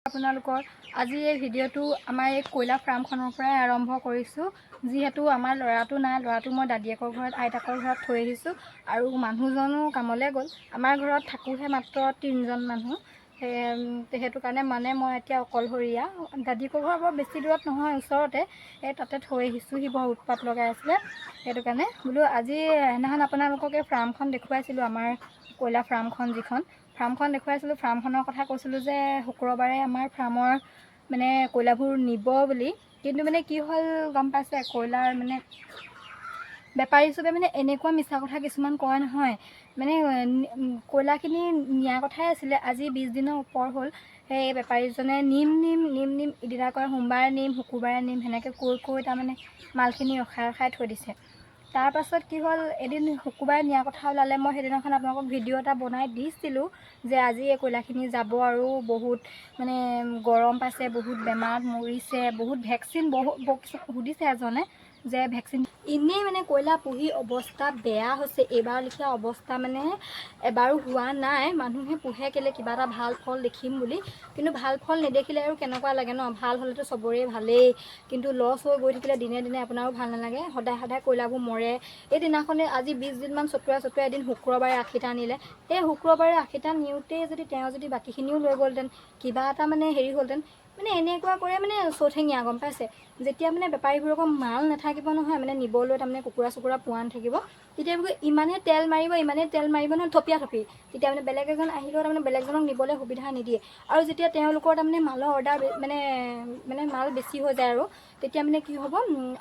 আপোনালোকৰ আজি এই ভিডিঅ'টো আমাৰ এই কয়লা ফাৰ্মখনৰ পৰাই আৰম্ভ কৰিছোঁ। যিহেতু আমাৰ ল'ৰাটো নাই, ল'ৰাটো মই দাদীয়েকৰ ঘৰত, আইতাকৰ ঘৰত থৈ আহিছোঁ আৰু মানুহজনো কামলৈ গ'ল। আমাৰ ঘৰত থাকোঁহে মাত্ৰ তিনিজন মানুহ। সেইটো কাৰণে মানে মই এতিয়া অকলশৰীয়া। দাদীয়েকৰ ঘৰ বৰ বেছি দূৰত নহয়, ওচৰতে। এই তাতে থৈ আহিছোঁ। সি বৰ উৎপাত লগাই আছিলে, সেইটো কাৰণে বোলো আজি সেইদিনাখন আপোনালোকক এই ফাৰ্মখন দেখুৱাইছিলোঁ, আমাৰ কয়লা ফাৰ্মখন, যিখন ফাৰ্মখন দেখুৱাইছিলোঁ, ফাৰ্মখনৰ কথা কৈছিলোঁ যে শুক্ৰবাৰে আমাৰ ফাৰ্মৰ মানে কয়লাবোৰ নিব বুলি। কিন্তু মানে কি হ'ল গম পাইছে? কয়লাৰ মানে বেপাৰী চবে মানে এনেকুৱা মিছা কথা কিছুমান কয় নহয়। মানে কয়লাখিনি নিয়া কথাই আছিলে, আজি 20 দিনৰ ওপৰ হ'ল। সেই বেপাৰীজনে নিম নিম নিম নিম, ইদিনা কয় সোমবাৰে নিম, শুকুৰবাৰে নিম, সেনেকৈ কৈ কৈ তাৰমানে মালখিনি ৰখাই ৰখাই থৈ দিছে। তাৰপাছত কি হ'ল, এদিন শুকুৰবাৰে নিয়া কথা ওলালে। মই সেইদিনাখন আপোনালোকক ভিডিঅ' এটা বনাই দিছিলোঁ যে আজি এই কয়লাখিনি যাব আৰু বহুত মানে গৰম পাইছে, বহুত বেমাৰত মৰিছে, বহুত ভেকচিন, বহুত সুধিছে এজনে যে ভেকচিন। এনেই মানে কয়লা পুহি অৱস্থা বেয়া হৈছে। এইবাৰ লেখীয়া অৱস্থা মানে এবাৰো হোৱা নাই। মানুহে পোহে কেলৈ? কিবা এটা ভাল ফল দেখিম বুলি। কিন্তু ভাল ফল নেদেখিলে আৰু কেনেকুৱা লাগে ন? ভাল হ'লেতো চবৰে ভালেই, কিন্তু লছ হৈ গৈ থাকিলে দিনে দিনে আপোনাৰো ভাল নালাগে। সদায় সদায় কয়লাবোৰ মৰে। এই দিনাখনে আজি 20 দিনমান চতুৱাই চতুৱাই এদিন শুক্ৰবাৰে 80টা আনিলে। সেই শুক্ৰবাৰে 80টা নিওঁতেই যদি তেওঁ যদি বাকীখিনিও লৈ গ'লহেঁতেন, কিবা এটা মানে হেৰি হ'লহেঁতেন। মানে এনেকুৱা কৰে, মানে চৌঠেঙীয়া, গম পাইছে? যেতিয়া মানে বেপাৰীবোৰৰ মাল নাথাকিব নহয়, মানে নিবলৈ তাৰমানে কুকুৰা চুকুৰা পোৱা নাথাকিব, তেতিয়া ইমানেই তেল মাৰিব, ইমানেই তেল মাৰিব নহয়, থপিয়া থপি। তেতিয়া মানে বেলেগ এজন আহিলেও তাৰমানে বেলেগজনক নিবলৈ সুবিধা নিদিয়ে। আৰু যেতিয়া তেওঁলোকৰ তাৰমানে মালৰ অৰ্ডাৰ মানে মানে মাল বেছি হৈ যায় আৰু তেতিয়া মানে কি হ'ব,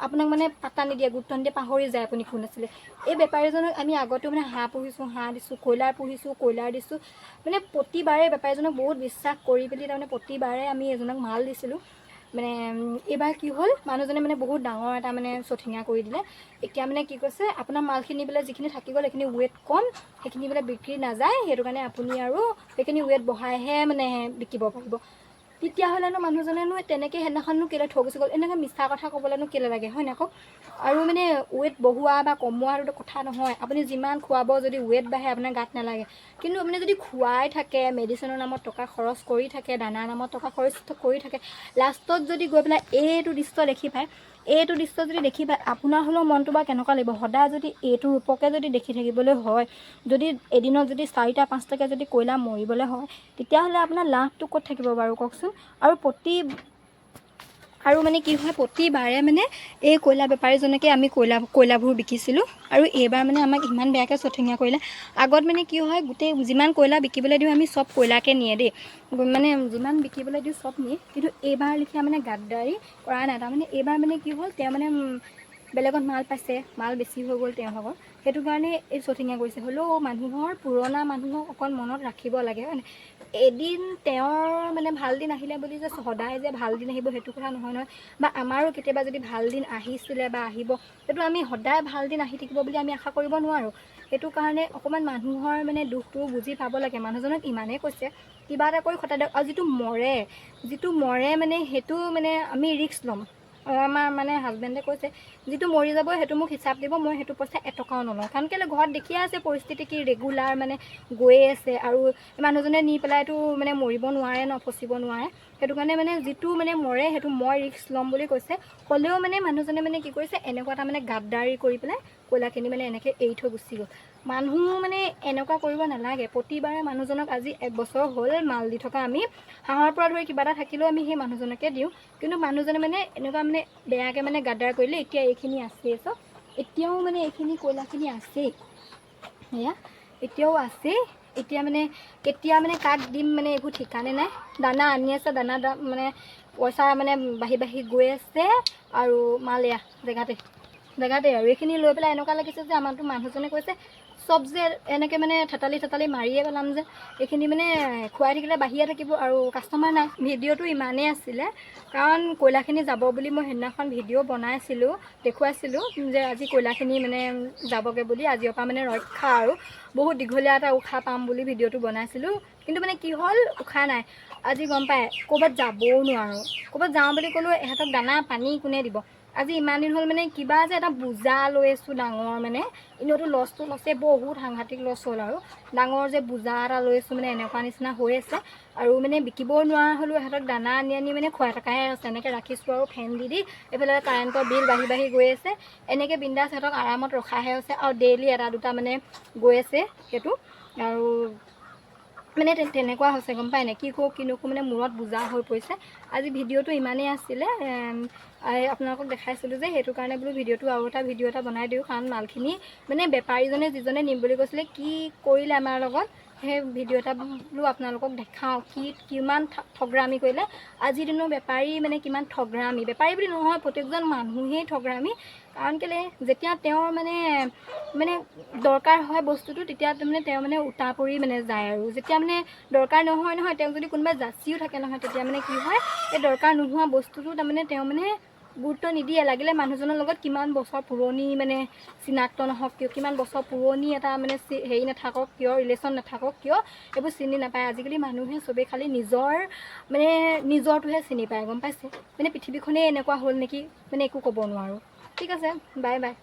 আপোনাক মানে পাত্তা নিদিয়ে, গুৰুত্ব নিদিয়ে, পাহৰি যায় আপুনি কোন আছিলে। এই বেপাৰীজনক আমি আগতেও মানে হাঁহ পুহিছোঁ, হাঁহ দিছোঁ, কয়লাৰ পুহিছোঁ, কয়লাৰ দিছোঁ। মানে প্ৰতিবাৰে বেপাৰীজনক বহুত বিশ্বাস কৰি পেলি তাৰমানে প্ৰতিবাৰে আমি এজনক মাল দিছিলোঁ। মানে এইবাৰ কি হ'ল, মানুহজনে মানে বহুত ডাঙৰ এটা মানে চঠিঙা কৰি দিলে। এতিয়া মানে কি কৈছে, আপোনাৰ মালখিনি বোলে যিখিনি থাকি গ'ল সেইখিনি ৱেইট কম, সেইখিনি বোলে বিক্ৰী নাযায়, সেইটো কাৰণে আপুনি আৰু সেইখিনি ৱেইট বঢ়াইহে মানে বিকিব পাৰিব। তেতিয়াহ'লেনো মানুহজনেনো তেনেকৈ সেইদিনাখননো কেলৈ থৈ গুচি গ'ল? এনেকৈ মিছা কথা ক'বলৈনো কেলৈ লাগে, হয় নাই কওক? আৰু মানে ৱেইট বঢ়োৱা বা কমোৱাটোতো কথা নহয়। আপুনি যিমান খুৱাব, যদি ৱেইট বাঢ়ে আপোনাৰ গাত নালাগে। কিন্তু আপুনি যদি খুৱাই থাকে, মেডিচিনৰ নামত টকা খৰচ কৰি থাকে, দানাৰ নামত টকা খৰচ কৰি থাকে, লাষ্টত যদি গৈ পেলাই এইটো দৃশ্য দেখি পায়, এইটো দৃশ্য যদি দেখি পায়, আপোনাৰ হ'লেও মনটো বাৰু কেনেকুৱা লাগিব? সদায় যদি এইটো ৰূপকে যদি দেখি থাকিবলৈ হয়, যদি এদিনত যদি চাৰিটা পাঁচটাকৈ যদি কয়লা মৰিবলৈ হয়, তেতিয়াহ'লে আপোনাৰ লাভটো ক'ত থাকিব বাৰু কওকচোন? আৰু মানে কি হয়, প্ৰতিবাৰে মানে এই কয়লা বেপাৰীজনকে আমি কয়লাবোৰ বিকিছিলোঁ আৰু এইবাৰ মানে আমাক ইমান বেয়াকৈ চঠেঙীয়া কৰিলে। আগত মানে কি হয়, গোটেই যিমান কয়লা বিকিবলৈ দিওঁ আমি, চব কয়লাকে নিয়ে দেই। মানে যিমান বিকিবলৈ দিওঁ চব নিয়ে। কিন্তু এইবাৰ লেখীয়া মানে গাদ্দাৰি কৰা নাই। তাৰমানে এইবাৰ মানে কি হ'ল, তেওঁ মানে বেলেগত মাল পাইছে, মাল বেছি হৈ গ'ল তেওঁ ভাগৰ, সেইটো কাৰণে এই চঠিঙীয়া কৰিছে। হ'লেও মানুহৰ পুৰণা মানুহক অকণ মনত ৰাখিব লাগে, হয় নাই? এদিন তেওঁৰ মানে ভাল দিন আহিলে বুলি যে সদায় যে ভাল দিন আহিব, সেইটো কথা নহয় নহয়। বা আমাৰো কেতিয়াবা যদি ভাল দিন আহিছিলে বা আহিব, সেইটো আমি সদায় ভাল দিন আহি থাকিব বুলি আমি আশা কৰিব নোৱাৰোঁ। সেইটো কাৰণে অকণমান মানুহৰ মানে দুখটো বুজি পাব লাগে। মানুহজনক ইমানেই কৈছে, কিবা এটা কৰি খটাই দিয়ক। আৰু যিটো মৰে মানে সেইটো মানে আমি ৰিস্ক ল'ম। আমাৰ মানে হাজবেণ্ডে কৈছে, যিটো মৰি যাব সেইটো মোক হিচাপ দিব, মই সেইটো পইচা এটকাও নলওঁ। কাৰণ কেলৈ, ঘৰত দেখিয়ে আছে পৰিস্থিতি কি, ৰেগুলাৰ মানে গৈয়ে আছে আৰু মানুহজনে নি পেলাইতো মানে মৰিব নোৱাৰে ন, ফচিব নোৱাৰে। সেইটো কাৰণে মানে যিটো মানে মৰে সেইটো মই ৰিস্ক ল'ম বুলি কৈছে। ক'লেও মানে মানুহজনে মানে কি কৰিছে, এনেকুৱা এটা মানে গাদ্দাৰি কৰি পেলাই কয়লাখিনি মানে এনেকৈ এৰি থৈ গুচি গ'ল। মানুহ মানে এনেকুৱা কৰিব নালাগে। প্ৰতিবাৰে মানুহজনক আজি এক বছৰ হ'ল মাল দি থকা। আমি হাঁহৰ পৰা ধৰি কিবা এটা থাকিলেও আমি সেই মানুহজনকে দিওঁ। কিন্তু মানুহজনে মানে এনেকুৱা মানে বেয়াকৈ মানে গাদ্দাৰ কৰিলে। এতিয়া এইখিনি আছেই চব, এতিয়াও মানে এইখিনি কয়লাখিনি আছেই, এয়া এতিয়াও আছেই। এতিয়া মানে কেতিয়া মানে কাক দিম মানে একো ঠিকানে নাই। দানা আনি আছে, দানা মানে পইচা মানে বাঢ়ি বাঢ়ি গৈ আছে আৰু মাল এয়া জেগাতে জেগাতে। আৰু এইখিনি লৈ পেলাই এনেকুৱা লাগিছে যে আমাৰতো মানুহজনে কৈছে, চব যে এনেকৈ মানে থেতালি থেতালি মাৰিয়ে পেলাম যে। এইখিনি মানে খুৱাই থাকিলে বাঢ়িয়ে থাকিব আৰু কাষ্টমাৰ নাই। ভিডিঅ'টো ইমানেই আছিলে, কাৰণ কয়লাখিনি যাব বুলি মই সেইদিনাখন ভিডিঅ' বনাইছিলোঁ, দেখুৱাইছিলোঁ যে আজি কয়লাখিনি মানে যাবগৈ বুলি, আজিৰ পৰা মানে ৰক্ষা আৰু বহুত দীঘলীয়া এটা উশাহ পাম বুলি ভিডিঅ'টো বনাইছিলোঁ। কিন্তু মানে কি হ'ল, উশাহ নাই আজি, গম পায়? ক'ৰবাত যাবও নোৱাৰোঁ। ক'ৰবাত যাওঁ বুলি ক'লেও ইহঁতক দানা পানী কোনে দিব? আজি ইমান দিন হ'ল, মানে কিবা যে এটা বোজা লৈ আছোঁ ডাঙৰ। মানে এনেওতো লছটো লছে, বহুত সাংঘাতিক লছ হ'ল আৰু ডাঙৰ যে বোজা এটা লৈ আছোঁ, মানে এনেকুৱা নিচিনা হৈ আছে। আৰু মানে বিকিবও নোৱাৰা হ'লোঁ ইহঁতক, দানা আনি আনি মানে খুৱাই থকাহে আছে। এনেকৈ ৰাখিছোঁ আৰু ফেন দি দি, এইফালে কাৰেণ্টৰ বিল বাঢ়ি বাঢ়ি গৈ আছে। এনেকৈ বিন্দাছ সিহঁতক আৰামত ৰখাহে হৈছে আৰু ডেইলি এটা দুটা মানে গৈ আছে সেইটো। আৰু মানে তেনেকুৱা হৈছে, গম পাই নাই? কি কৰোঁ কি নকৰোঁ, মানে মূৰত বোজা হৈ পৰিছে। আজি ভিডিঅ'টো ইমানেই আছিলে। এই আপোনালোকক দেখাইছিলোঁ যে, সেইটো কাৰণে বোলো ভিডিঅ'টো আৰু এটা ভিডিঅ' এটা বনাই দিওঁ। কাৰণ মালখিনি মানে বেপাৰীজনে যিজনে নিম বুলি কৈছিলে, কি কৰিলে আমাৰ লগত, সেই ভিডিঅ' এটা বোলো আপোনালোকক দেখাওঁ, কি কিমান ঠগৰামি কৰিলে। আজিৰ দিনৰ বেপাৰী মানে কিমান ঠগৰামি। বেপাৰী বুলি নহয়, প্ৰত্যেকজন মানুহেই ঠগৰামি। কাৰণ কেলৈ, যেতিয়া তেওঁৰ মানে মানে দৰকাৰ হয় বস্তুটো, তেতিয়া মানে তেওঁ মানে উতা পৰি মানে যায়। আৰু যেতিয়া মানে দৰকাৰ নহয় নহয়, তেওঁক যদি কোনোবাই যাচিও থাকে নহয়, তেতিয়া মানে কি হয়, এই দৰকাৰ নোহোৱা বস্তুটো তাৰমানে তেওঁ মানে গুৰুত্ব নিদিয়ে। লাগিলে মানুহজনৰ লগত কিমান বছৰ পুৰণি মানে চিনাক্ত নহওক কিয়, কিমান বছৰ পুৰণি এটা মানে হেৰি নাথাকক কিয়, ৰিলেশ্যন নাথাকক কিয়, এইবোৰ চিনি নাপায়। আজিকালি মানুহে চবেই খালি নিজৰ মানে নিজৰটোহে চিনি পায়, গম পাইছে? মানে পৃথিৱীখনেই এনেকুৱা হ'ল নেকি, মানে একো ক'ব নোৱাৰোঁ। ঠিক আছে, বাই বাই।